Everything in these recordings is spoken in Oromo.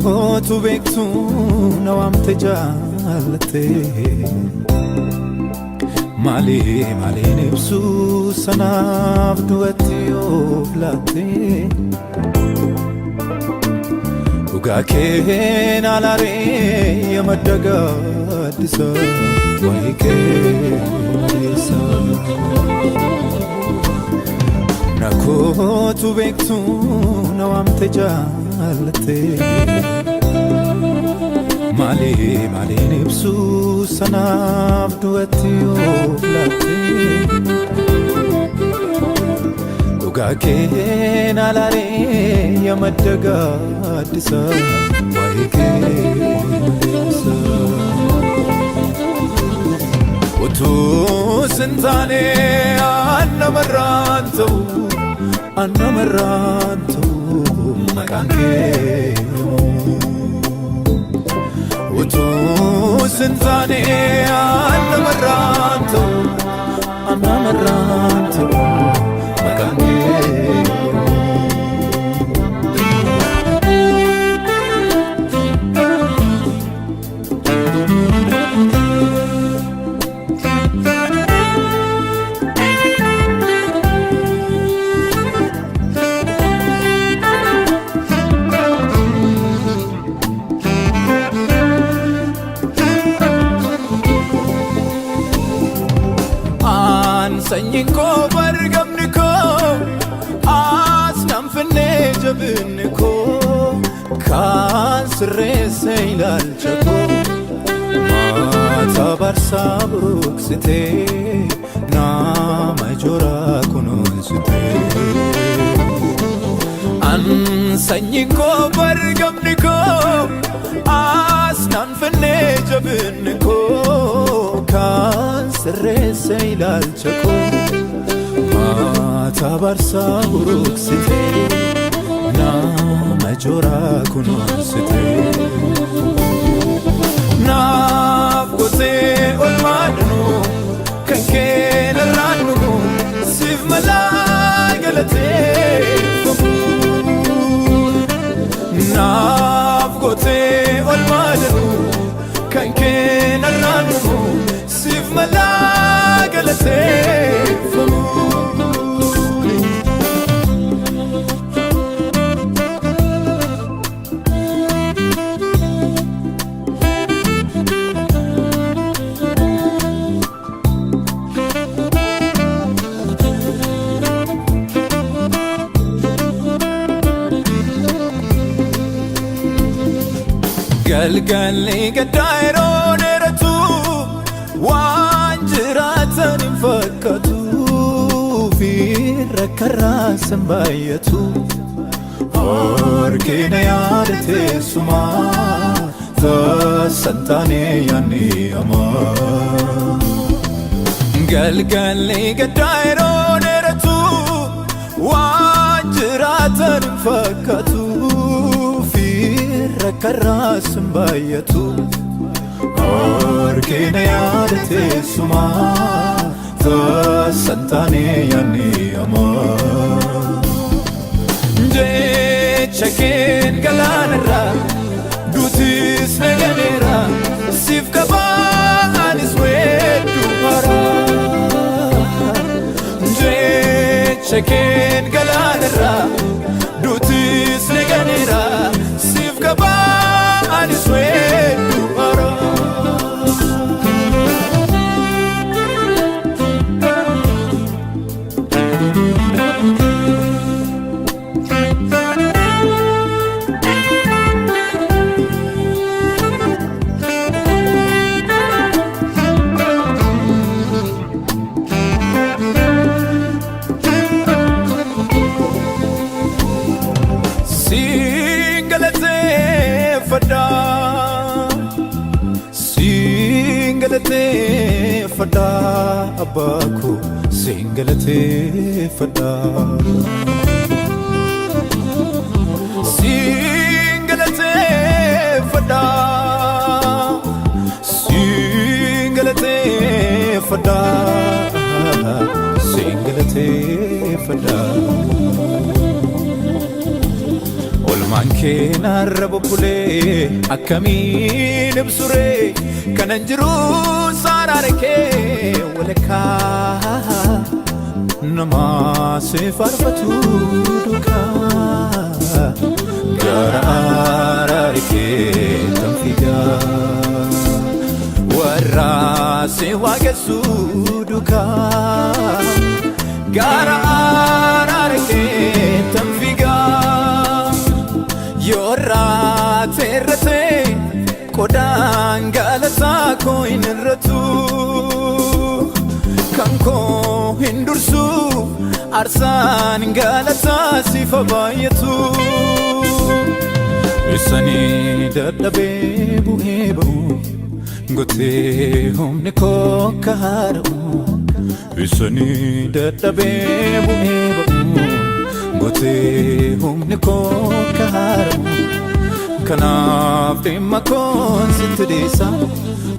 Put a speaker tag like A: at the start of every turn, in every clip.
A: Nakootu beektu na waamte jaallatte. Maali maaliin ibsu sanaaf du'atti of laatte. Dhugaa keen alaaree yamadda gaaddisa waa'ee keessa. Nakootu beektu na waamte jaallatte. Maali maaliin ibsu sanaaf du'atti of laatte. Dhugaa keen alaaree yamadda gaaddisa waa'ee keessa. Utuu sin taane annamarraan ta'u, annamarraan ta'u maqaan kee. Utuu sin taane annamarraan ta'u, annamarraan ta'u maqaan kee. An sanyiin koo bargamni koo as nan finnee jabinni koo kan sirreesse ilaalcha koo maata barsaa buruqsitee nama joraa kunuunsitee. An sanyiin koo bargamni koo as nan finnee jabinni koo kan sirreesse ilaalcha koo maata barsaa buruqsitee nama joraa kunuunsitee. Naaf gootee olmaadhanu kan kee narraan dhumu siif malaa galateeffamu. Naaf gootee olmaadhanu kan kee narraan dhumu siif malaa galateeffamu. Galgalli gaddaa yeroo dheeratu waan jiraatan hin fakkaatu fi rakkarraa san baay'atu. Harkina yaada teessumaa tasan taane yaanni hamaa. Galgalli gaddaa yeroo dheeratu waan jiraatan hin fakkaatu fi rakkarraa san baay'atu. Harkina yaada teessumaa tasan taane yaanni hamaa. Jecha keen galaanarraa duutis naganeera siif qabaanis weedduu haaraa. Jecha keen galaanarraa duutis naganeera siif qabaanis weedduu haaraa. Siin galateeffadha. Siin galateeffadha abbaa koo siin galateeffadha. Siin galateeffadha. Siin galateeffadha. Siin galateeffadha. Olmaan kee narra bubbulee akkamiin ibsuree kanan jiru saaraare kee walakkaa namaa si faarfatu duukaa gara araare kee tan fiigaa warra si waaqessu duukaa gara araare kee tan fiigaa yoorraa teerratee qodaan galataa koo hin irratu kan koo hin dursu aarsaan galataa sifa baay'atu isanii dadhabee bu'ee ba'u gotee humni koo akka haara'u isanii dadhabee bu'ee ba'u gotee humni koo akka haara'u kanaaf dhimma koon sitti dhiisa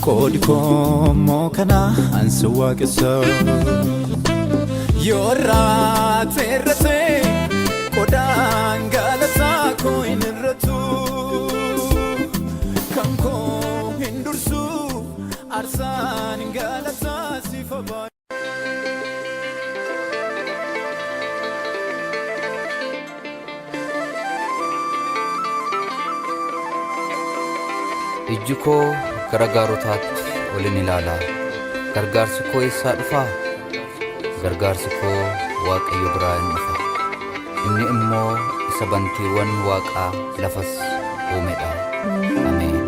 A: qoodi koo immoo kana ansi waaqessa yoorraa teerratee qodaan galataa koo hin irratu kan koo hin dursu aarsaan galataa sifa baay'atu.
B: Ijji koo gara gaarotaatti ol in ilaala. Gargaarsi koo eessaa dhufaa? Gargaarsi koo Waaqayyo biraa in dhufa. Inni immoo isa bantiiwwan waaqaa lafas uume dha. Ameen.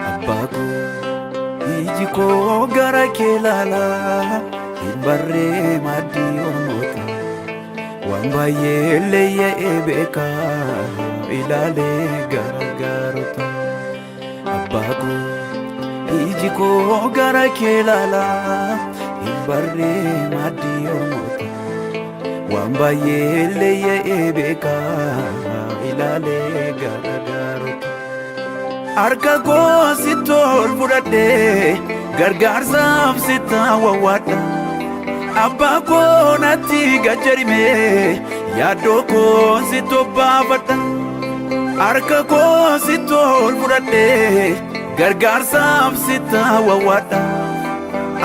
C: Abbaa koo, iji koo gara kee ilaala, hin barree maaddii ormoota. Waan baay'ee leeyya'ee beeka, ilaalee gara gaarota. Abbaa koo, iji koo gara kee ilaala, hin barree maaddii ormoota. Waan baay'ee leeyya'ee beeka, ilaalee gara gaarota. Harka koo sitti ol fudhadhee gargaarsaaf sitti wawwaadha. Abbaa koo natti gajjarime yaaddoo koo sitti obbaafadha. Harka koo sitti ol fudhadhee gargaarsaaf sitti wawwaadha.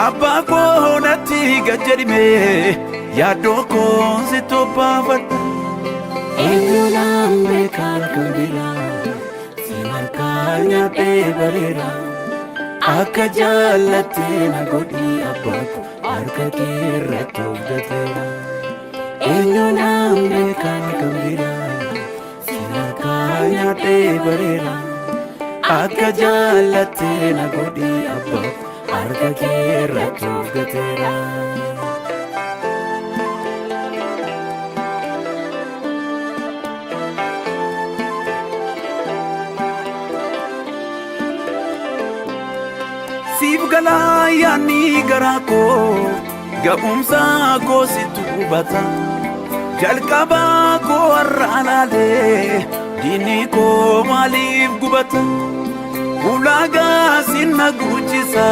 C: Abbaa koo natti gajjarime yaaddoo koo sitti obbaafadha.
D: Eenyu naan beekaa kan biraa si harkaa nyaadhee bareera. Akka jaallattee na godhi abbaa koo harka kee irratti of gateera. Eenyu naan beekaa kan biraa si harkaa nyaadhee bareera. Akka jaallattee na godhi abbaa koo harka kee irratti of gateera.
C: Siif galaa yaadni garaa koo ga'umsa koo situ hubata. Jalqabaa koo har'a laalee diinni koo maaliif gubata? Ulaagaa sinna guuchisa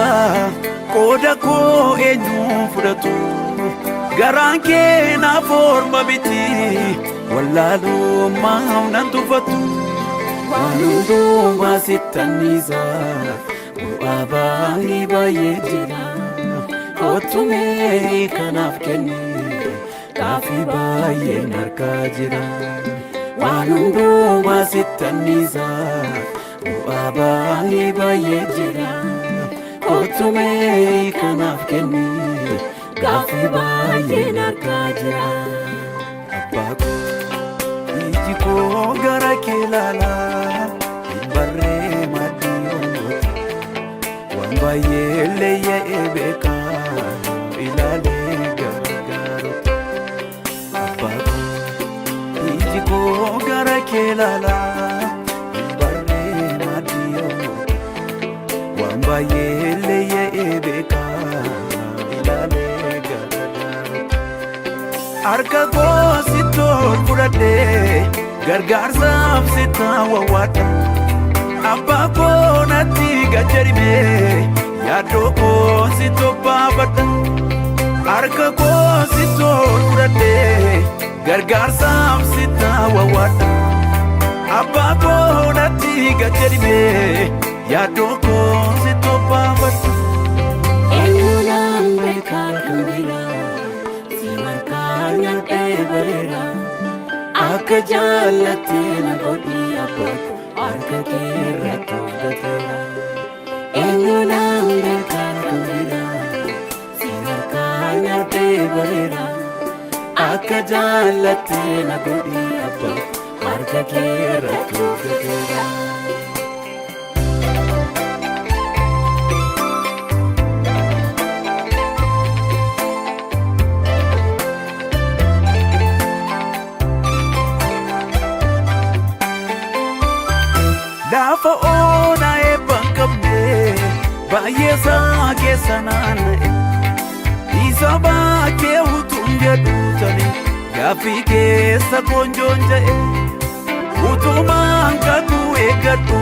C: qooda koo eenyu fudhatu? Garaan kee naaf orma miti wallaalummaa nan tuffatu.
D: Waan hundumaa sittanniisa bu'aa baay'ee baay'ee jira. Kottu mee kanaaf kenni gaaffii baay'een harkaa jira. Waan hundumaa sittanniisa bu'aa baay'ee baay'ee jira. Kottu mee kanaaf kenni gaaffii baay'een harkaa jira.
C: Abbaa koo, iji koo gara kee ilaala, hin barree maaddii ormoota. Waan baay'ee leeyya'ee beeka, ilaalee gara gaarota. Abbaa koo, iji koo gara kee ilaala, hin barree maaddii ormoota. Waan baay'ee leeyya'ee beeka. Ilaalee gara gaarota. Harka koo sitti ol fudhadhee gargaarsaaf sitti wawwaadha. Abbaa koo natti gajjarime, yaaddoo koo sitti obbaafadha. Harka koo sitti ol fudhadhee gargaarsaaf sitti wawwaadha. Abbaa koo natti gajjarime, yaaddoo koo sitti obbaafadha.
D: Eenyu naan beekaa kan biraa? Si harkaa nyaadhee bareera. Akka jaallattee na godhi abbaa koo, harka kee irratti of gateera. Eenyu naan beekaa kan biraa? Si harkaa nyaadhee bareera. Akka jaallattee na godhi abbaa koo, harka kee irratti of gateera.
C: Lafa onaa eebba hin qabne baay'ee isaa keessa naanna'e. Isa baakee utuun jedhu tani gaaffii keessa koonjoon ja'e. Utumaan kakuu eeggadhu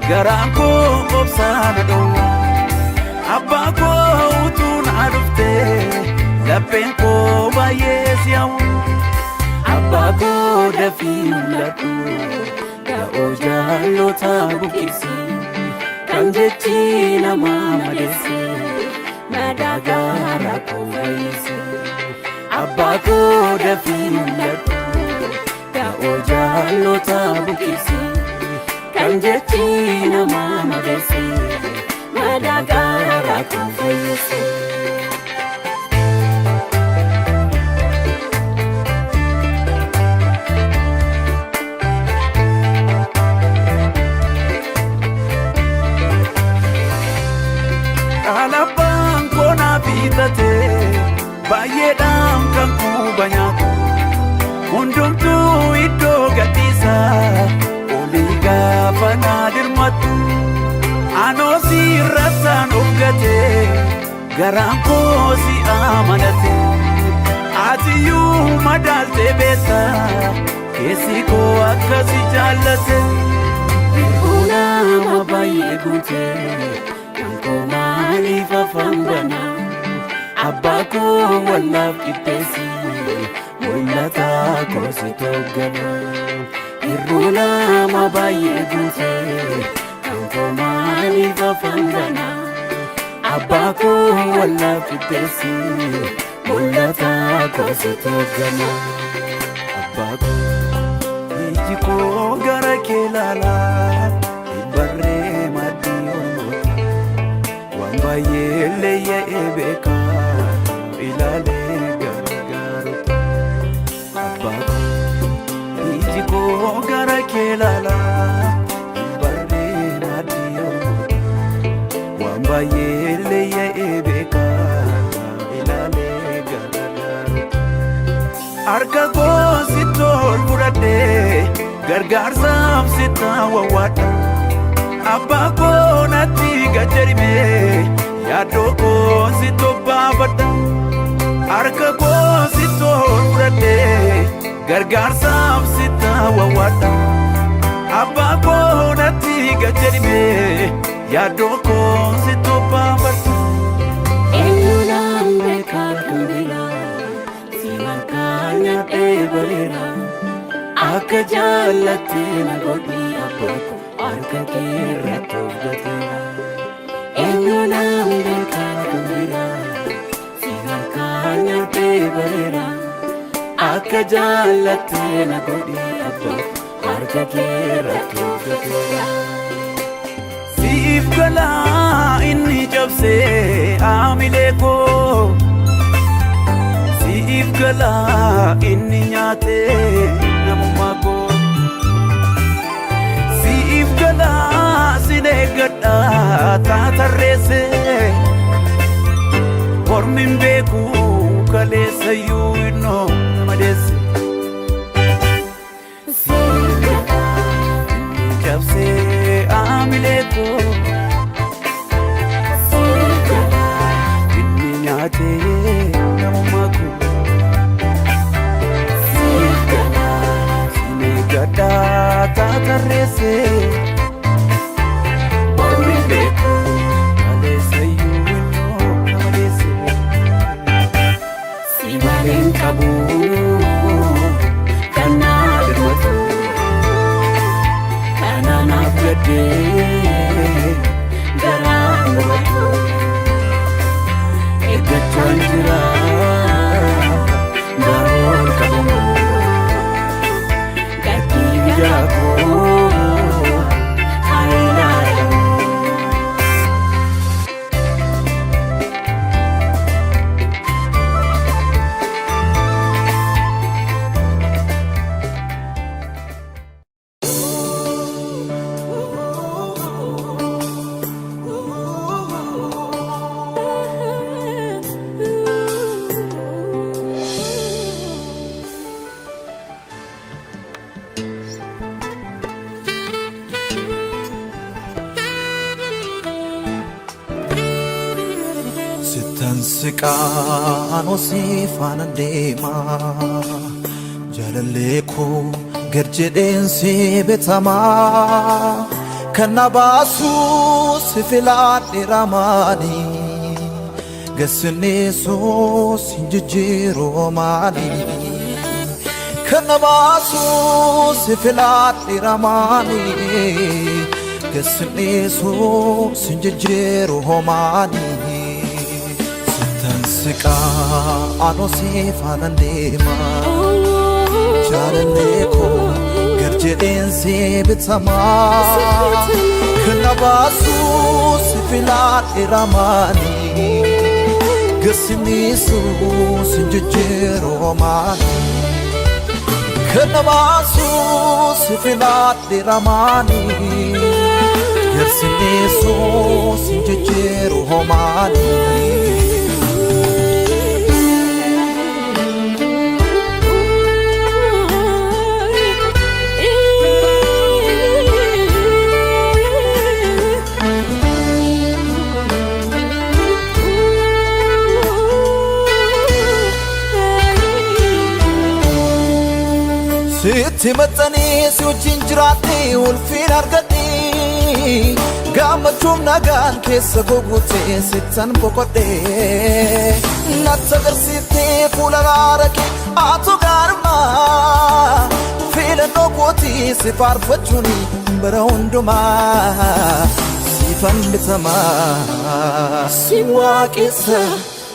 C: garaan koo obsaa na dhowwa. Abbaa koo, utuu na dhufte lapheen koo baay'ee si hawwa.
D: Abbaa koo, dafii mul'adhu, da'oo jaallota buqqisi, kan jechi namaa madeesse madaa garaa koo fayyisi. Abbaa koo, dafii mul'adhu, da'oo jaallota buqqisi, kan jechi namaa madeesse madaa garaa koo fayyisi.
C: Alabbaan koo naa bitate baay'eedhaan kan quba nyaatu. Hundumtuu iddoo gadhiisa olii gaafa naa dirmattu. Anoo si irrattaan of gate, garaan koo si amanate. Atiyyuu madaaltee beekta keessi koo akkasi jaallate.
D: Nama baay'ee guutee kan koo maaliif afaan banaa? Abbaa koo, wallaaf qixxeessi, mul'ata koo si tooggana. Hir'uu nama baay'ee guutee kan koo maaliif afaan banaa? Abbaa koo, wallaaf qixxeessi, mul'ata koo si tooggana.
C: Abbaa koo, iji koo gara kee ilaalaa hin barree maddii ormoota. Waan baay'ee leeyya'ee beekaa ilaalee gara gaarota. Abbaa koo, iji koo gara kee ilaalaa hin barree maddii ormoota. Waan baay'ee leeyya'ee beekaa ilaalee gara gaarota. Harka koo sitti ol fudhadhee gargaarsaaf sitti wawwaadha. Abbaa koo, natti gajjarime, yaaddoo koo sitti obbaafadha. Harka koo sitti ol fudhadhee gargaarsaaf sitti wawwaadha. Abbaa koo, natti gajjarime, yaaddoo koo sitti obbaafadha.
D: Eenyu naan beekaa kan biraa? Si harkaa nyaadhee bareera. Akka jaallattee na godhi abbaa koo, harka kee irratti of gateera. Eenyu naan beekaa kan biraa? Si harkaa nyaadhee bareera. Akka jaallattee na godhi abbaa koo, harka kee irratti of gateera.
C: Siif galaa inni cabsee haamilee koo. Siif galaa inni nyaatee namummaa koo. Siif galaa sin eeggadha taatarreessee. Mormin beeku kaleessayyuu innoo nama deesse.
D: Siif galaa
C: Inni cabsee haamilee koo.
D: Siif galaa.
A: Sittan siqaa anoo si faana deemaa. Jaalallee koo gad jedheen si bitamaa. Kan na baasuu si filadhe ramaanii. Gasinneesuu si jijjiiruu maanii. Kan na baasuu si filadhe ramaanii. Gasinneesuu si jijjiiruu maanii. Sittan siqaa anoo si faana deemaa. Jaalallee koo gad jedheen si bitamaa. Kan na baasuu si filadhe ramaanii. Gasinneesuu si jijjiiruu maanii. Kan na baasuu si filadhe ramaanii. Gasinneesuu si jijjiiruu maanii. Sitti maxxanee si wajjin jiraadhee ulfiin argadhee, gammachuun nagaan keessa guutee sittan boqodhee, natti agarsiiftee fuula gaara kee atu gaarummaa filannoo kootii si faarfachuun bara hundumaa siifan bitamaa. Si waaqessa,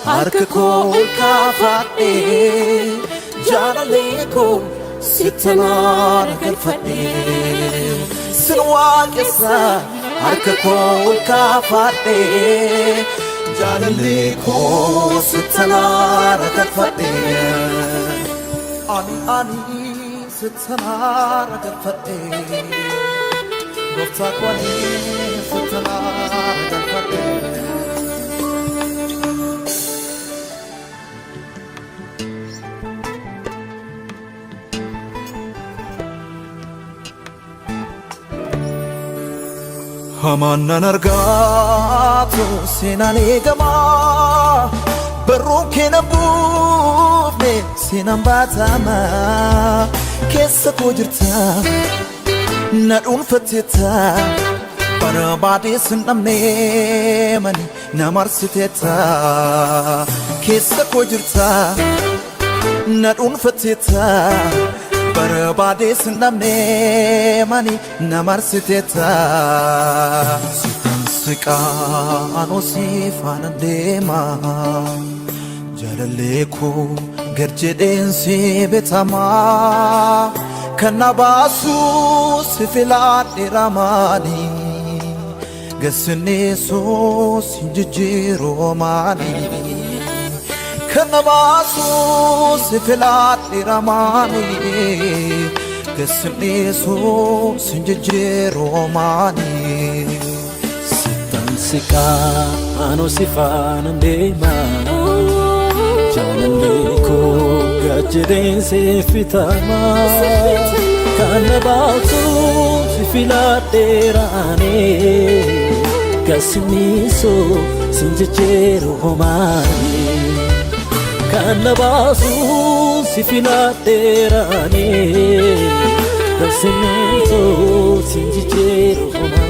A: harka koo ol kaafadhee, jaalallee koo sittanaara galfadhee. Sin waaqessa, harka koo ol kaafadhee, jaalallee koo sittanaara galfadhee. Ani sittanaara galfadhee, gooftaa koo, ani sittanaara galfadhee. Hamaan nan argaatu seenaan eegamaa, barruun kee na buufne seenaan baatamaa. Keessa koo jirta, na dhuunfatteetta, barbaadee sin dhabne mani na marsiteetta. Keessa koo jirta, na dhuunfatteetta, barbaadee sin dhabne mani na marsiteetta. Sittan siqaa anoo si faana deemaa, jaalallee koo gad jedheen si bitamaa. Kan na baasuu si filadhe ramaanii, gasinneesuu si jijjiiruu maanii. Kan na baasuu si filadhe ramaanii, gasinneesuu si jijjiiruu maanii.
D: Sittan siqaa anoo si faana deema, jaalallee koo gad jedheen siif bitama. Kan na baasu si filadheeraane, gasinniisu sin jijjiiru homaani. Kan na baasu si filadheeraane, gasinniisu sin jijjiiru homaani.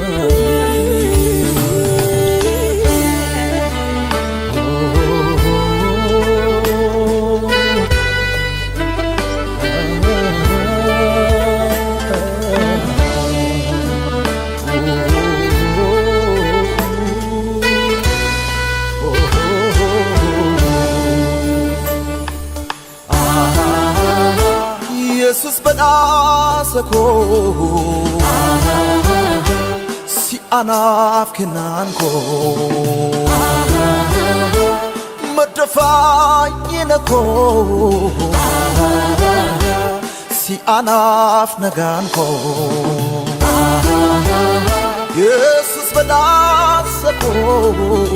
A: Yesus badhaasa koo si anaaf kennaan koo, madda fayyina koo si anaaf nagaan koo. Yesus badhaasa koo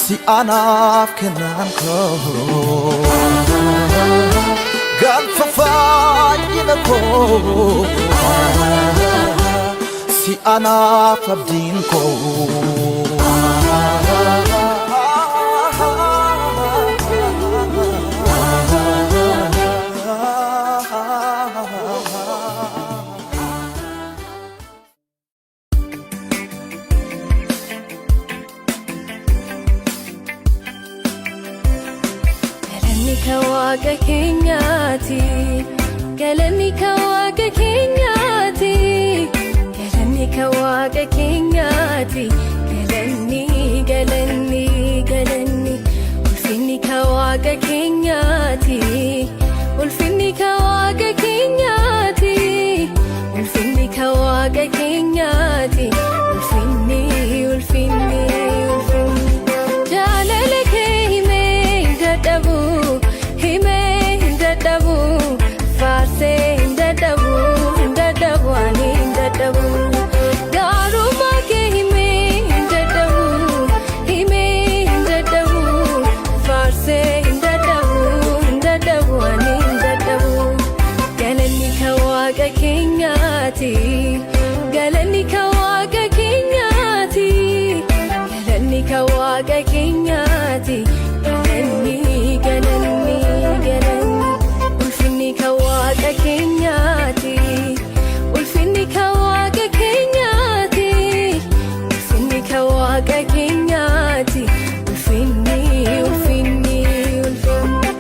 A: si anaaf kennaan koo, galfa fayyina koo si anaaf abdiin koo.
E: Ka Waaqa keenyaati. Galanni ka Waaqa keenyaati. Galanni ka Waaqa keenyaati. Galanni, galanni, galanni. Ulfinni ka Waaqa keenyaati. Ulfinni ka Waaqa keenyaati. Ulfinni ka Waaqa keenyaati. Ulfinni, ulfinni, ulfinni. Jaalala kee himee hin dadhabu, himee hin dadhabu, faarsee hin dadhabu, hin dadhabu, ani hin dadhabu. Gaarummaa kee himee hin dadhabu, himee hin dadhabu, faarsee hin dadhabu, hin dadhabu, ani hin dadhabu. Galanni ka Waaqa keenyaati. Galanni ka Waaqa keenyaati. Galanni ka Waaqa keenyaati. Galanni, galanni, galanni. Ulfinni ka Waaqa keenyaati. Ulfinni ka Waaqa keenyaati. Ulfinni ka Waaqa keenyaati. Ulfinni, ulfinni, ulfinni.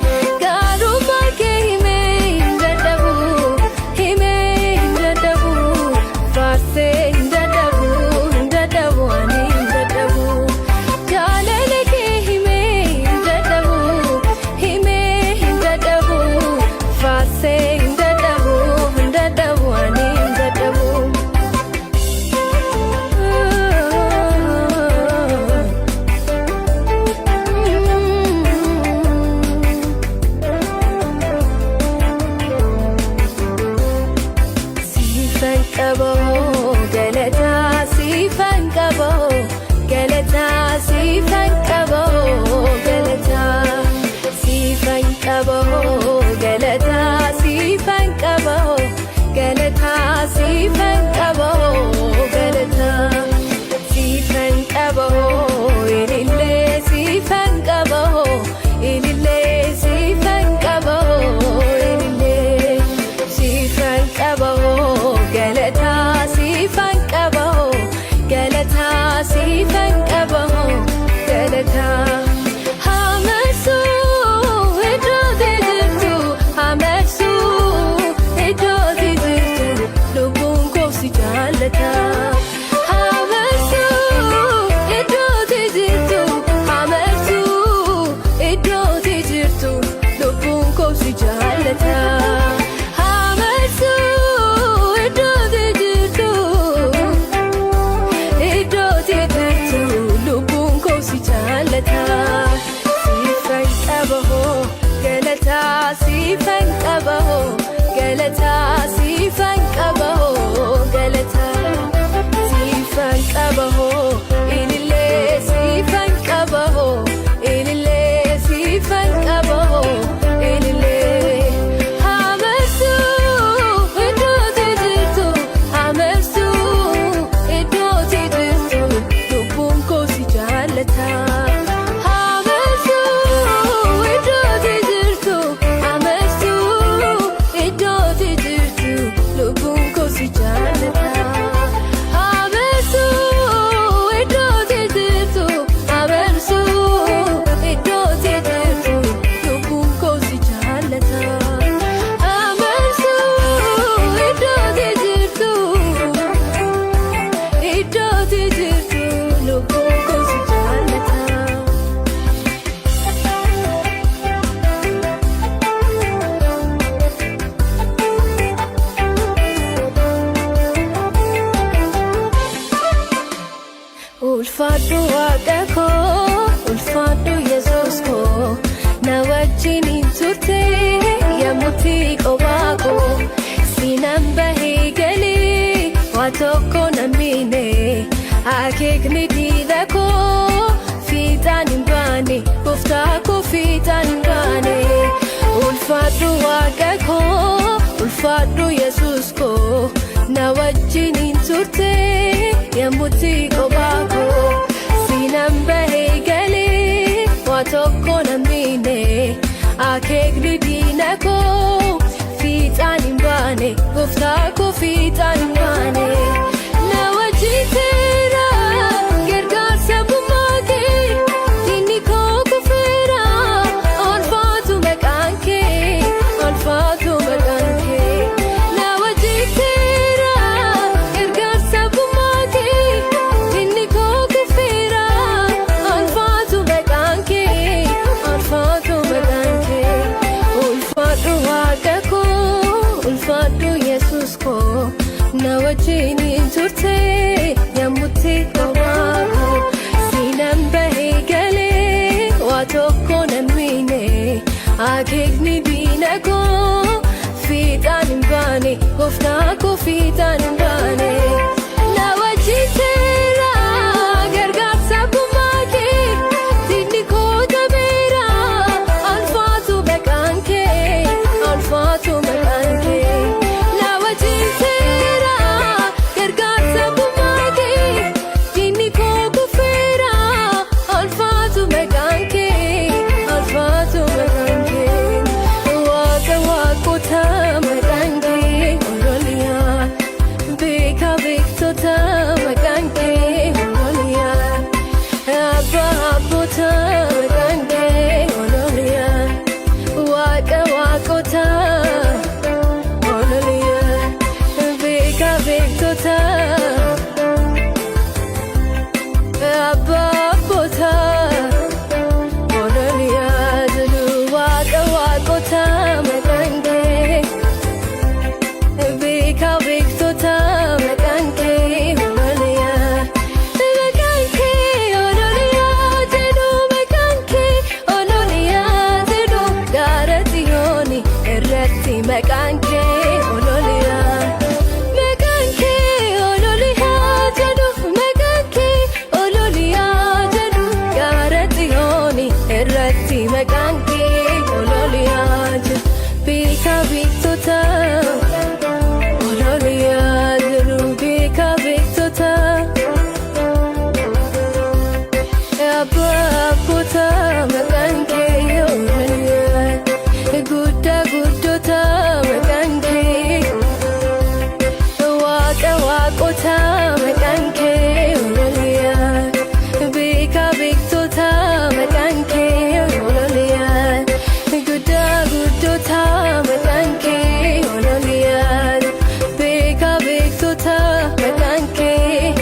E: Gaarummaa kee himee hin dadhabu, himee hin dadhabu, faarsee hin dadhabu, hin dadhabu, ani hin dadhabu. Jaalala kee himee hin dadhabu, himee hin dadhabu, faarsee hin dadhabu, hin dadhabu, ani hin dadhabu. Siifan qaboo galataa, siifan qaboo galataa, siifan qaboo galataa, siifan qaboo galataa, siifan qaboo galataa, siifan qaboo galataa, siifan qaboo ilillee, siifan qaboo ilillee, siifan qaboo ilillee, siifan qaboo galataa, siifan qaboo galataa, siifan qaboo galataa. Hamersuu iddoo jirtu, hamersuu iddoo jirtu, lubbuun koo si jaallata. Hamersuu iddoo jirtu, hamersuu iddoo jirtu, lubbuun koo si jaallata. Hamersuu iddoo jirtu, iddoo jirtu, lubbuun koo si jaallata. Siifan qaboo galataa, siifan qaboo galataa, siifan qaboo galataa, siifan qaboo ilillee, siifan qaboo ilillee, siifan qaboo ilillee. Hamersuu iddoo jirtu, hamersuu iddoo jirtu, lubbuun koo si jaallata. Hamersuu iddoo jirtu, hamersuu iddoo jirtu, lubbuun koo si jaallata. Hamersuu iddoo jirtu, hamersuu iddoo jirtu, lubbuun koo si jaallata. Hamersuu iddoo jirtu, iddoo jirtu, lubbuun koo si jaallata. Ulfaadhu Waaqa koo, ulfaadhu Yesuus koo, na wajjin hin turte yommutti qophaa koo, sinan bahee galee waa tokko nan miine, akeekni diina koo fiixaan hin baane, gooftaa koo fiixaan hin baane. Ulfaadhu Waaqa koo, ulfaadhu Yesuus koo, na wajjin hin turte yommutti qophaa koo, sinan bahee galee waa tokko nan miine, akeekni diina koo fiixaan hin baane, gooftaa koo fiixaan hin baane. Na wajjin teera gargaarsa bummaa kee, diinni koo kufeera, ulfaatu maqaan. turte yammutti kophaa koo siinan bahee galee waa tokko nan miine akeekni diina koo fiixaan hin baane gooftaa koo fiixaan hin baane. Na wajjin gargaarsa abbummaa kee diinni koo jabeera alfaatu maqaan kee alfaatu maqaan kee. Na wajjin gargaarsa abbummaa kee diinni koo kufeera alfaatu maqaan kee alfaatu maqaan kee. Waaqa waaqota maqaan kee ololiyaa. Beeka beektota maqaan kee ololiyaa. Abbaa abboota maqaan kee ololiyaa. Waaqa waaqota ololiyaa. Beeka beektota abbaa abboota ololiyaa jedhu waaqa waaqota maqaan kee. Beeka beektota maqaan kee ololiyaa. Maqaan kee ololiyaa jedhu maqaan kee ololiyaa jedhu gaara xiyooni irratti maqaan kee ololiyaa. Maqaan kee ololiyaa jedhu maqaan kee ololiyaa jedhu gaara xiyooni irratti maqaan kee ololiyaa jedhu beeka beektota. Ololiyaa jedhu beeka beektota. Abbaa abboota maqaan kee ololiyaa. Guddaa guddoota maqaan kee. Waaqa waaqota maqaan kee ololiyaa. Beeka beektota maqaan kee ololiyaa. Guddaa guddoota maqaan kee ololiyaa. Beeka beektota maqaan kee.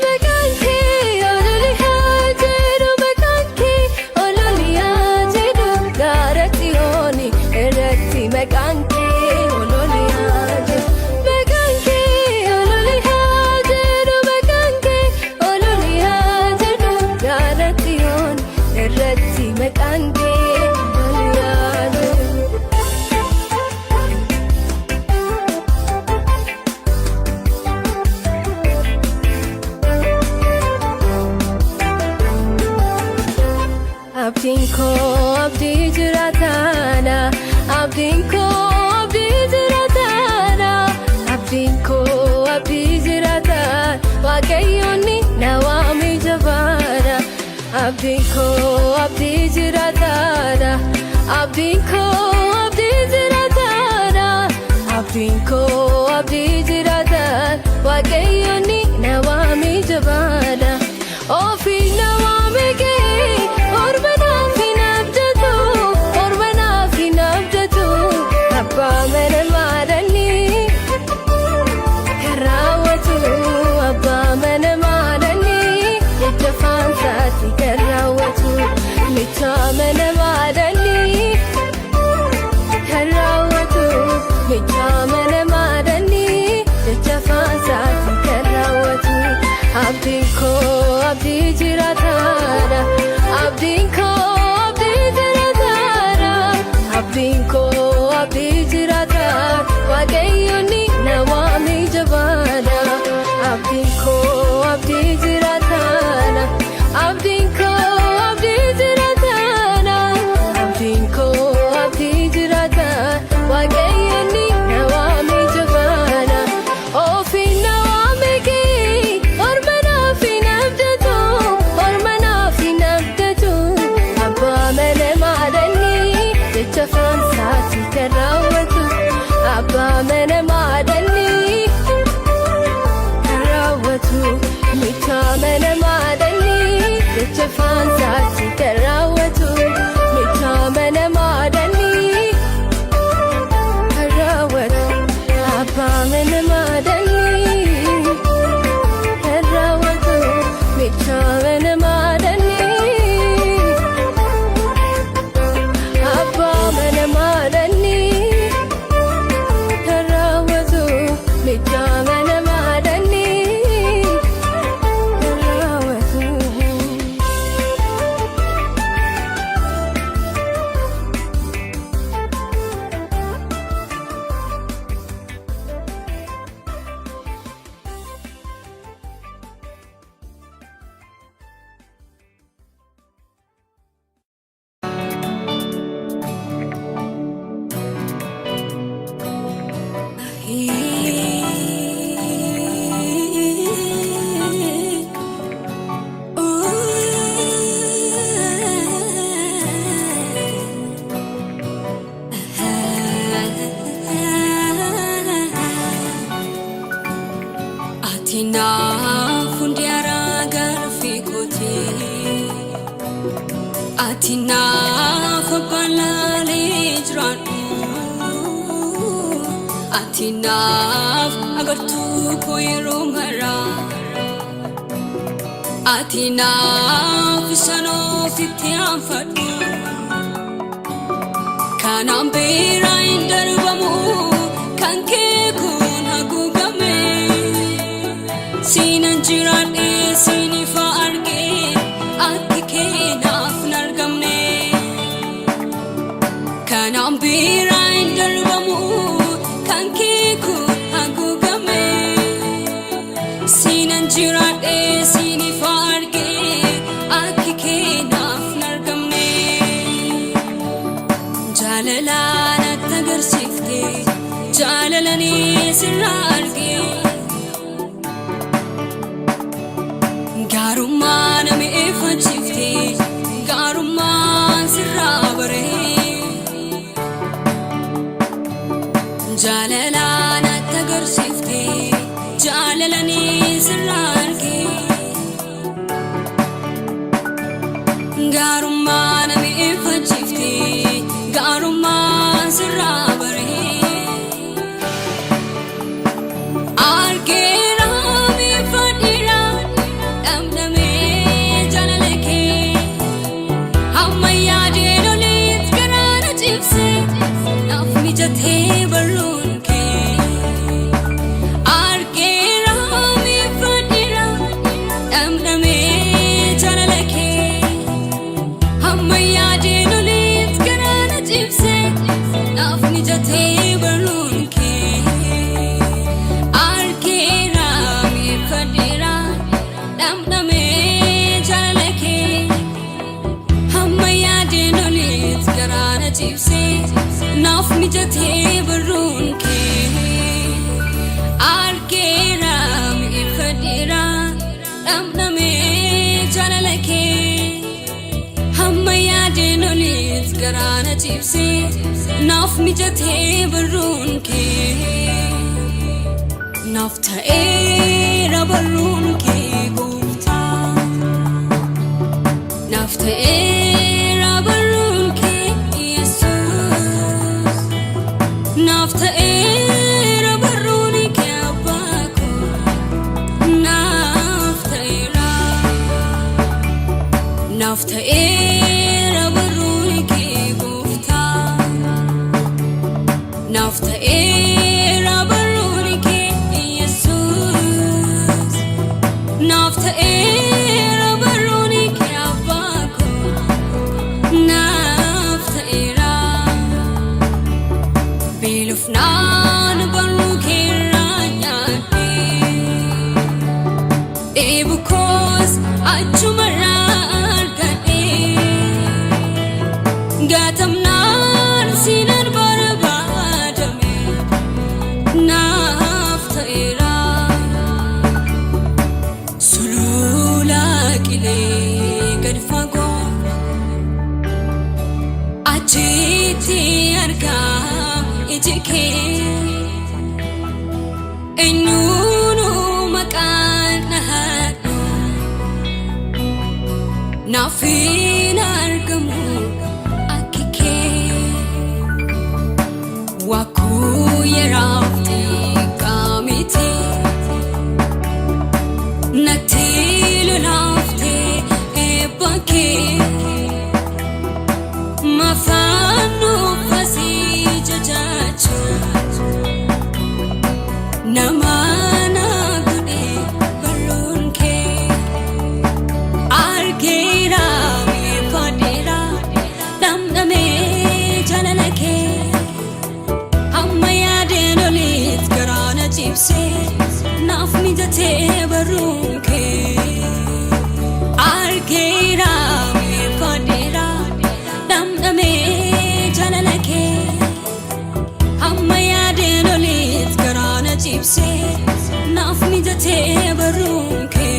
E: Maqaan kee ololiyaa jedhu maqaan kee ololiyaa jedhu gaara xiyooni irratti maqaan kee ololiyaa jedhu. Maqaan kee ololiyaa jedhu maqaan kee ololiyaa jedhu gaara xiyooni irratti maqaan kee ololiyaa jedhu. Abdiin koo abdii jiraataadha. Abdiin koo abdii jiraataadha. Abdiin koo abdii jiraataa. Waaqayyoonni na waame jabaadha. Abdiin koo abdii jiraataadha. Abdiin koo abdii jiraataadha. Abdiin koo abdii jiraataa. Waaqayyoonni na waame jabaadha. Ofii na waame kee orma naaf hin abjatu orma naaf hin abjatu abbaa mana maadanii kan raawwatu abbaa mana maadanii jecha faansaati kan raawwatu michaa mana maadanii kan raawwatu michaa mana maadanii jecha faansaati kan raawwatu. Abdiin koo abdii jiraataadha. Abdiin koo abdii jiraataadha. Abdiin koo abdii jiraataadha. Waaqayyoonni na waame jabaadha. Abdiin koo abdii jiraataadha. Abdiin koo abdii jiraataadha. Abdiin koo abdii jiraataadha. Waaqayyoonni na waame jabaadha. Ofii na waame kee orma naaf hin abjatu orma naaf hin abjatu abbaa mana maadanii jecha faansaati kan raawwatu abbaa mana maadanii kan raawwatu michaa mana maadanii jecha faansaati kan raawwatu michaa mana maadanii kan raawwatu abbaa mana maadanii kan raawwatu michaa mana maadanii abbaa mana maadanii kan raawwatu. Ati naaf balaalee jiraadhu. Ati naaf agartuu koo yeroo maraa. Ati naaf isaan ofitti aanfadhu. Kanaan biraa hin darbamu kan kee kun haguugame. Siinan jiraadhe siin ifa argee akki kee naaf hin argamne. Kanaan biraa hin darbamu kan kee kun haguugame. Siinan jiraadhe siin ifa argee akki kee naaf hin argamne. Jaalala natti agarsiifte jaalalanii sirraa argee. Gaarummaa nama ifachiifte gaarummaan sirraa baree. Jaalala natti agarsiifte jaalalanii sirraa argee. Gaarummaa nama ifachiifte gaarummaan sirraa baree. Argeera miifadhiira dhamdhamee jaalala kee. Hamma yaadeen olitti garaana cibse naaf mijatee barruun kee. Argeera miifadhiira dhamdhamee jaalala kee. Hamma yaadeen olitti garaana cibse naaf mijatee barruun kee. Argeera miifadhiira dhamdhamee jaalala kee. Hamma yaadeen olitti garaana cibse naaf mijatee barruun kee. Argeera miifadhiira dhamdhamee jaalala kee. Hamma yaadeen olitti garaana cibse naaf mijatee barruun kee. Naaf ta'eera barruun kee gooftaa. Naaf ta'eera barruun kee Yesuus. Naaf ta'eera barruun kee abbaa koo. Naaf ta'eera. Naaf ta'eera barruun kee gooftaa. Naaf ta'eera barruun kee Yesuus. Naaf ta'eera barruun kee abbaa koo. Naaf ta'eera. Beelofnaan barruu keerraa nyaadhee. Dheebu koos achumarraa argadhee. Gaatamnaan siinan barbaadame naaf ta'eera. Sulula qilee gad fagoo achitti argaa iji kee. Eenyuunu maqaan dhahadhu naaf hin argamu akki kee. Wakuu yeraaf xiqqaa miti natti lolaaftee eebba kee. Mafaan nuufasii jajaachuu nama na godhe barruun kee. Argeera miifadheera dhamdhamee jaalala kee. Hamma yaadeen olitti garaana cibse naaf mijatee barruun kee. Argeera miifadheera dhamdhamee jaalala kee. Hamma yaadeen olitti garaana cibse naaf mijatee barruun kee.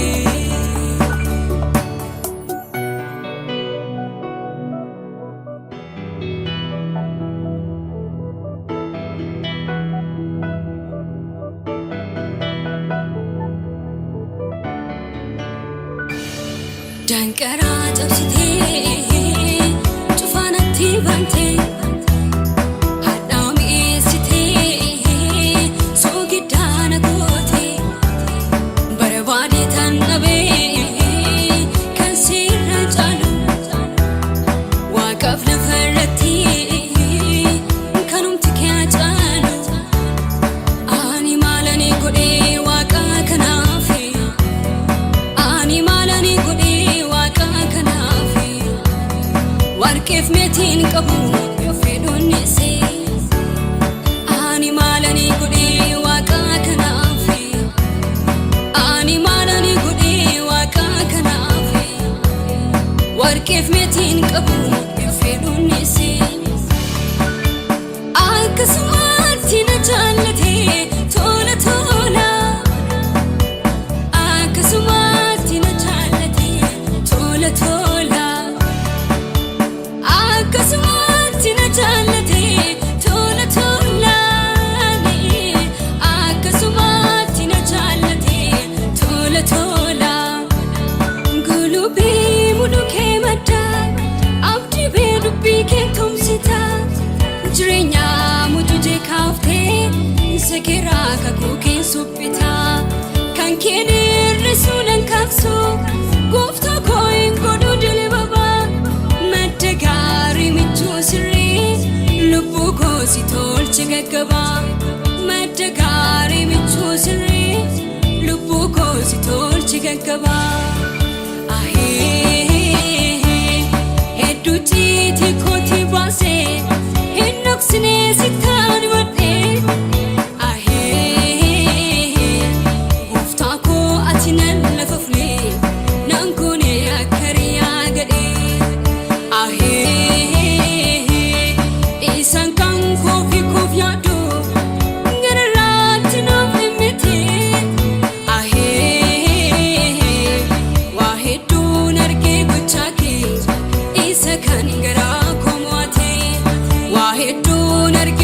E: Danqaraa cabsitee natti bante hadhaa mi'eessitee soogiddaa na goote barbaade tan dhabee kan sirra caalu waaqaaf lafa irratti kanumti kee caalu ani maalani godhee waaqa kanaaf ani maalani godhee waaqa kanaaf warqeef meetiin qabu yoo fedhuunnise ani maalani godhee waaqa kanaaf ani maalani godhee waaqa kanaaf warqeef meetiin qabu yoo fedhuunnise akkasumatti na jaallate tola tola akkasumatti na jaallate tola tola akkasumatti na jaallate tola tola akkasumatti na jaallate tola tola. Gulubii mudhukee madda abdii bee dubbii kee tumsita jireenya mutujee kaaftee sekeraa kakuu kee suphita kan kee dheerrisuu nan kaabsu gooftaa koo hin godhu dilbaba madda gaarii michuu sirrii lubbuu koo si tolche gaggaba madda gaarii michuu sirrii lubbuu koo si tolche gaggaba. Ahee, hedduu ciiti kooti baasee hin dhoksine sittaan wadhee. Ahee, gooftaa koo ati nan lafafne nan goone akka riyaa gadhee. Ahee, isaan kan koofi koof yaadu gararraatti naaf himmite. Ahee, waa hedduun argee gochaa kee isa kan garaa koo mo'ate. Waa hedduun argee.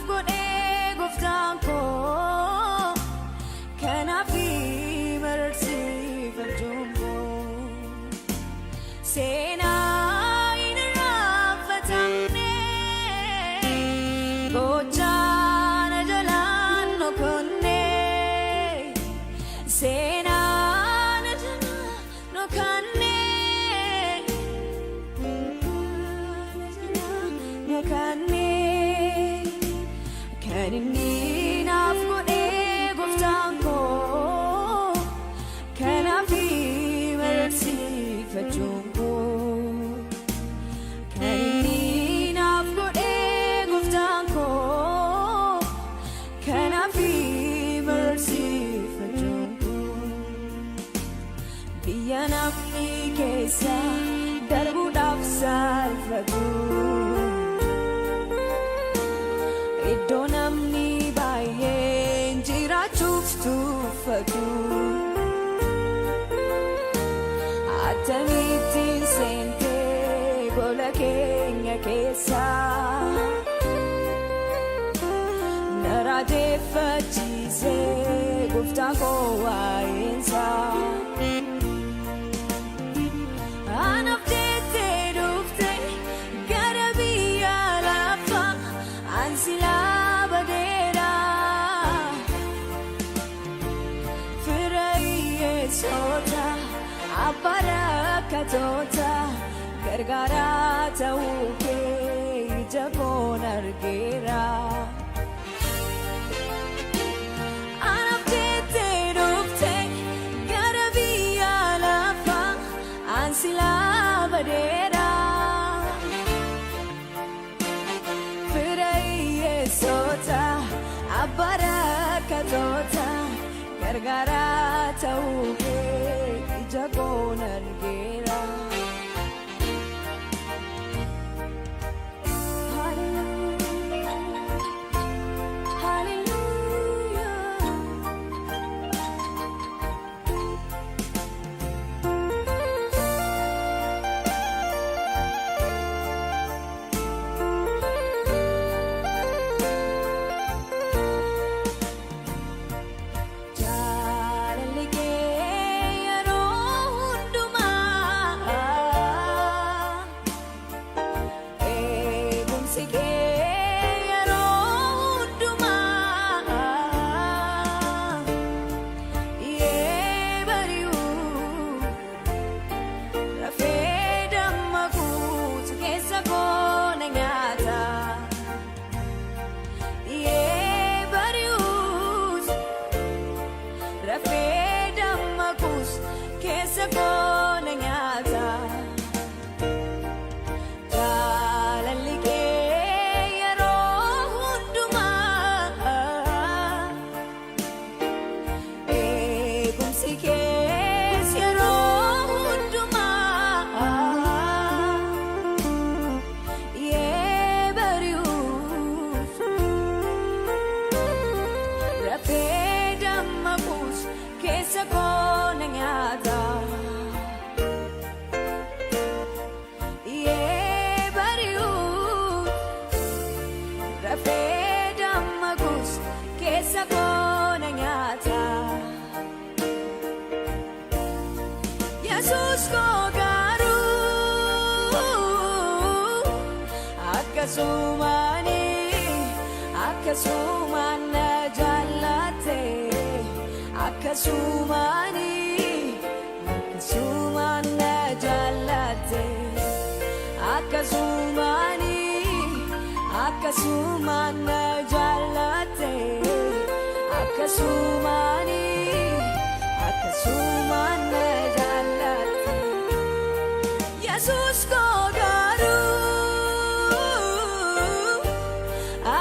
E: Godhee gooftaan koo kanaaf mararsiifachuun koo seenaa hin irraanfatamne gochaa na jalaan nokonne seenaa na jalaan nokanne nokanne kan inni naaf godhee gooftaan koo kanaaf mararsiifachuun koo kan inni naaf godhee gooftaan koo kanaaf mararsiifachuun koo biyya namni keessa darbuudhaaf saalfatu. Iddoo namni baay'een jiraachuuf tuffatu. Akkamittiin seentee gola keenya keessa na raajeffachiisee gooftaan koo waa'eensaa. Anaaf jettee dhufte gara biyya lafaa an silaa badeera. Fira hiyyeessota abbaa rakkatoota gargaaraa ta'uu kee ija koon argeera. Anaaf jettee dhufte gara biyya lafaa an silaa badeera. Fira hiyyeessota abbaa rakkatoota gargaaraa ta'uu kee ija koon argeera. Hallelujah, hallelujah. Jaalalli kee yeroo hundumaa eegumsi kee yeroo hundumaa yee bari'u rafee dammaquutu keessa koo na nyaata yee bari'uus rafee dammaquus keessa koo na nyaata. Jaalalli kee yeroo hundumaa eegumsi kees yeroo hundumaa yee bari'uus rafee dammaquus keessa koo na nyaata. Yee bari'uus rafee dammaquus keessa koo na nyaata. Yesuus koo garuu akkasumaani akkasumaan na jaallatte akkasumaani akkasumaan na jaallatte akkasumaani akkasumaan na jaallatte akkasumaani akkasumaan na jaallatte Yesuus koo garuu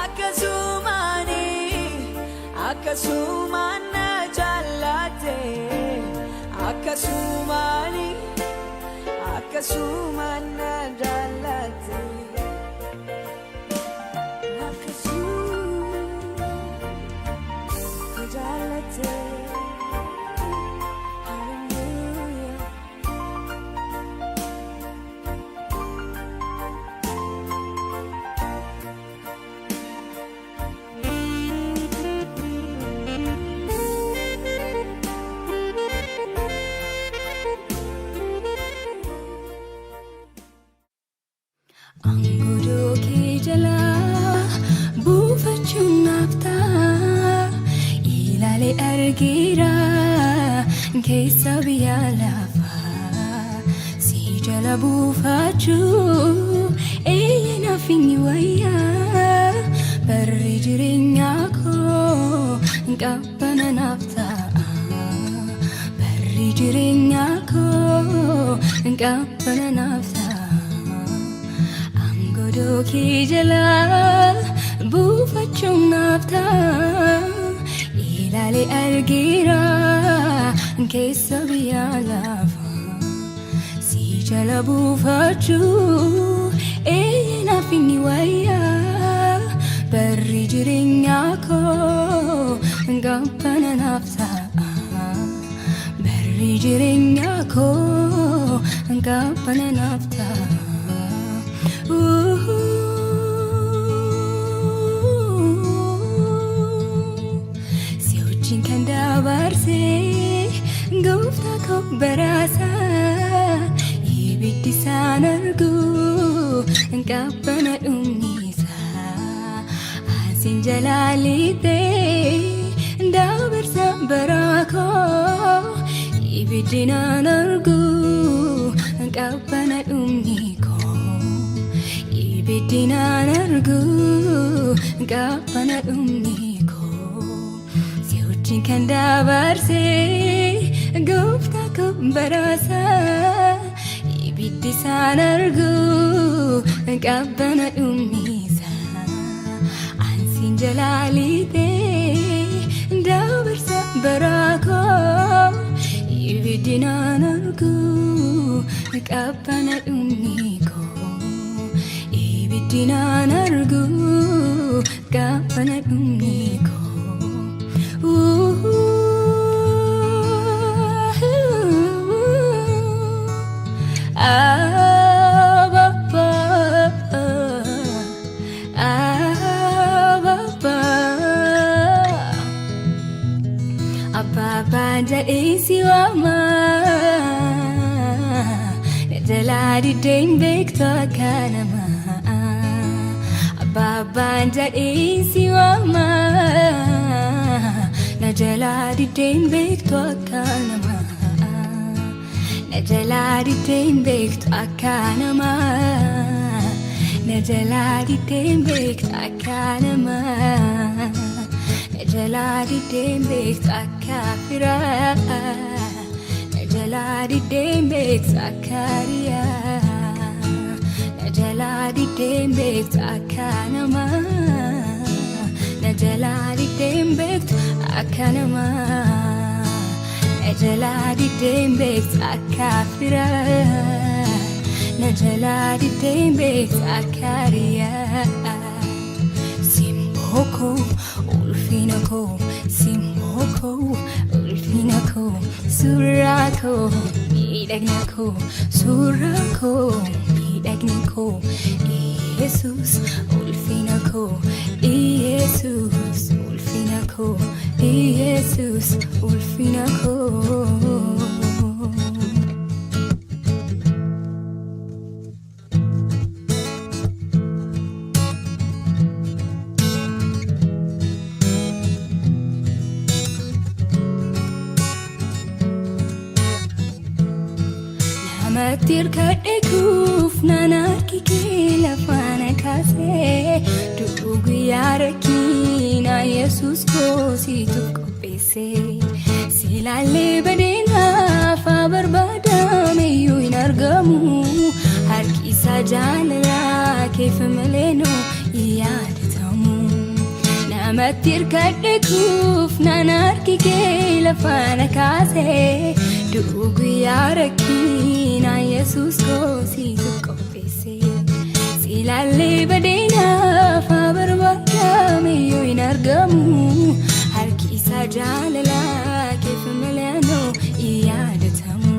E: akkasumaani akkasumaan na jaallatte akkasumaani akkasumaan na jaallatte akkasumaan na jaallatte. Hallelujah. Ilaalee argeera keessa biyya lafaa si jala buufachuu eeyyee naaf inni wayyaa barri jireenyaa koo qabbana naaf ta'a barri jireenyaa koo qabbana naaf ta'a. Angodoo kee jalaa buufachuun naaf ta'a. Ilaalee argeera keessa biyya lafaa si jala buufachuu eeyyee naaf inni wayyaa barri jireenyaa koo qabbana naaf ta'a. Barri jireenyaa koo qabbana naaf ta'a. Si wajjin kan dabarsee gooftaa koo baraasaa ibiddi isaan argu qabbana dhumnisaa asiin jalaa lixee dabarsa baraa koo ibiddi naan argu qabbana dhumni koo ibiddi naan argu qabbana dhumni koo si wajjin kan dabarsee gooftaa koo baraasaa ibiddi isaan argu qabbana dhumnisaa ansiin jalaa lixee dabarsa baraa koo ibiddi naan argu qabbana dhumni koo ibiddi naan argu qabbana dhumni koo. Abba, Abba, Abbaa jedhee si waama na jalaa diddeen beektu akka namaa. Abbaan jedhee si waama na jalaa diddeen beektu akka namaa. Na jalaa diddeen beektu akka namaa. Na jalaa diddeen beektu akka namaa. Na jalaa diddeen beektu akka firaa. Na jalaa diddeen beektu akka riyaa. Na jalaa diddeen beektu akka namaa. Na jalaa diddeen beektu akka namaa. Na jalaa diddeen beektu akka firaa. Na jalaa diddeen beektu akka riyaa. Simboo koo ulfina koo, simboo koo ulfina koo, suuraa koo miidhagina koo, suuraa koo miidhagina koo, Yesuus ulfina koo, Yesuus ulfina koo, Yesuus ulfina koo. Namatti hirkadhe kuufnaan harki kee lafaan kaasee du'u guyyaa rakkinaa Yesuus koo siituuf qopheesse. Silaallee badeenaaf haa barbaadame iyyuu hin argamu. Harki isaa jaalalaa keef malee nuu hin yaadatamu. Namatti hirkadhe kuufnaan harki kee lafaan kaasee du'u guyyaa rakkinaa Yesuus koo siituuf qopheesse. Silaallee badeenaaf haa barbaadame iyyuu hin argamu. Harki isaa jaalalaa keef malee nuu hin yaadatamu.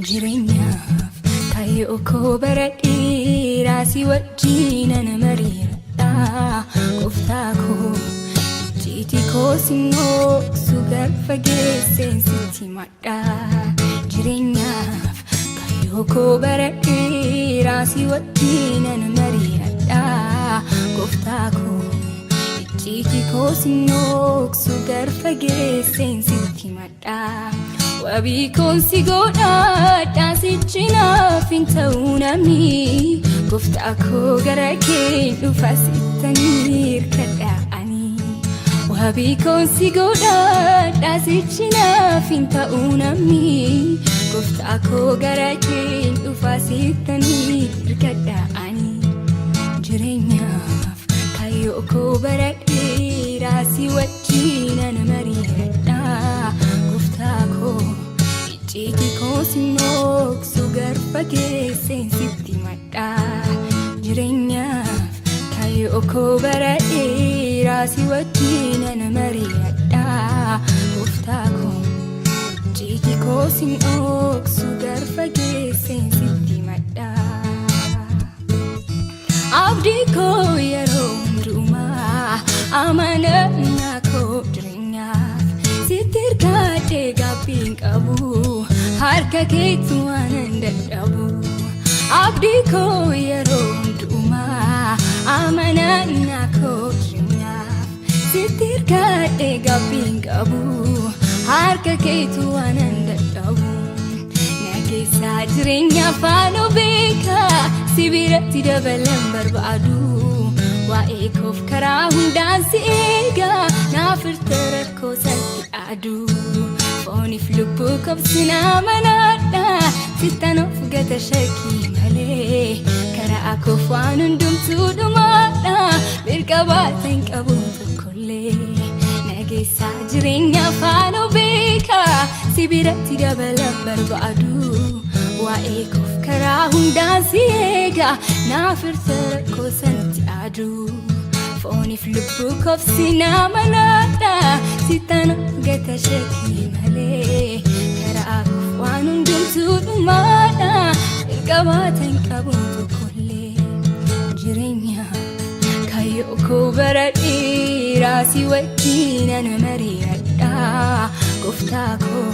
E: Jireenyaaf kaayyoo koo bara dheeraa si wajjin ana mariiradha. Gooftaa koo icciitii koo sinnoosu garfa geesseen sitti madha. Jireenyaaf kaayyoo koo bara dheeraa si wajjin ana mariiradha. Gooftaa koo icciitii Icciitii koo sin dhooksu garfageesseen sitti himadha. Wabii koon si godhadha sichi naaf hin ta'u namni. Gooftaa koo gara kee dhufa sittan hirkadha ani. Wabii koon si godhadha sichi naaf hin ta'u namni. Gooftaa koo gara kee dhufa sittan hirkadha ani. Jireenyaaf kaayyoo koo bara dheeraa si wajjin ana mari'adha. Gooftaa koo icciitii koo sin dhooksu garfageesseen sitti himadha. Jireenyaaf kaayyoo koo bara dheeraa si wajjin ana mari'adha. Gooftaa koo icciitii koo sin dhooksu garfageesseen sitti himadha. Abdii koo yeroo hundumaa amanannaa koo jireenyaaf sitti hirkadhee gaabbii hin qabu harka keetu waan hin dadhabu. Abdii koo yeroo hundumaa amanannaa koo jireenyaaf sitti hirkadhee gaabbii hin qabu harka keetu waan hin dadhabu. Na keessaa jireenya faana beeka si biratti dabalan barbaadu. Waa'ee koof karaa hundaan si eega naaf hirta rakkoo satti aduu. Fooniif lubbuu kobsinaa manaadha sittan of gata shakkii malee. Karaa koof waan hundumtuu dhumaadha mirga baata hin qabu tokkollee. Nageessaa jireenya faana beeka si biratti dabalan barbaadu. Waa'ee koof karaa hundaan si eega naaf hirta rakkoo sanatti aduu. Fooniif lubbuu koobsinaa manaadha sittan gata shakkii malee. Karaa koof waan hundumtuu dhumaadha mirga baata hin qabu tokkollee. Jireenya kaayyoo koo bara dheeraa si wajjin ana mari'adha. Gooftaa koo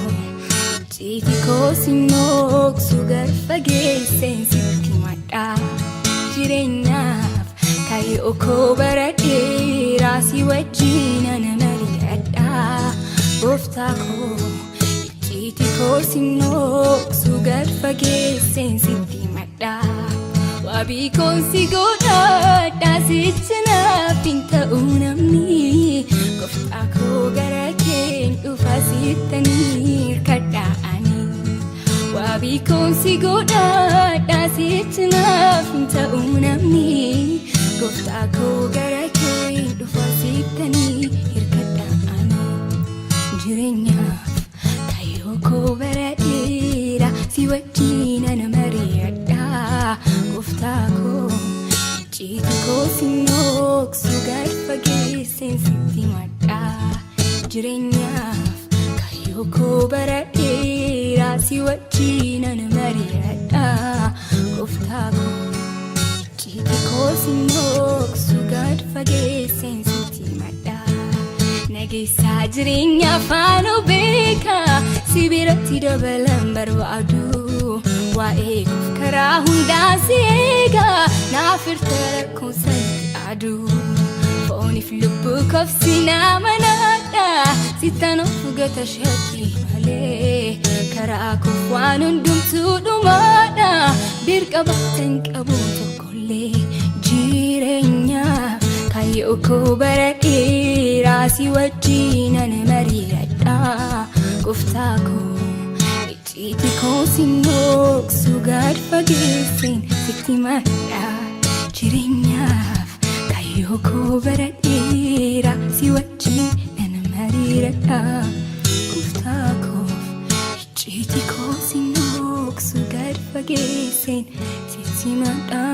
E: icciitii koo sin dhooksu garfageesseen sitti himadha. Jireenyaaf kaayyoo koo bara dheeraa si wajjin ana mari'adha. Gooftaa koo icciitii koo sin dhooksu garfageesseen sitti himadha. Wabii koon si godhadha sichi naaf hin ta'u namni. Gooftaa koo gara keen dhufa sittan hirkadha ani. Wabii koon si godhadha sichi naaf hin ta'u namni. Gooftaa koo gara keen dhufa sittan hirkadha ani. Jireenyaaf kaayyoo koo bara dheeraa si wajjin ana mari'adha. Gooftaa koo icciitii koo sin dhooksu garfageesseen sitti himadha. Jireenyaaf kaayyoo koo bara dheeraa si wajjin ana mari'adha. Gooftaa koo icciitii koo sin dhooksu garfageesseen sitti himadha. Nageessaa jireenya faana beeka si biratti dabalan barbaadu. Waa'ee koof karaa hundaan si eega naaf hirta rakkoo sanatti aduu. Fooniif lubbuu koobsinaa manaadha sittan of gata shakkii malee. Karaa koof waan hundumtuu dhumaadha birqa baatan qabu tokkollee. Jireenyaaf kaayyoo koo bara dheeraa si wajjin ana mari'adha. Gooftaa koo icciitii koo sin dhooksu garfageesseen sitti himadha. Jireenyaaf kaayyoo koo bara dheeraa si wajjin ana mari'adha. Gooftaa koo icciitii koo sin dhooksu garfageesseen sitti himadha.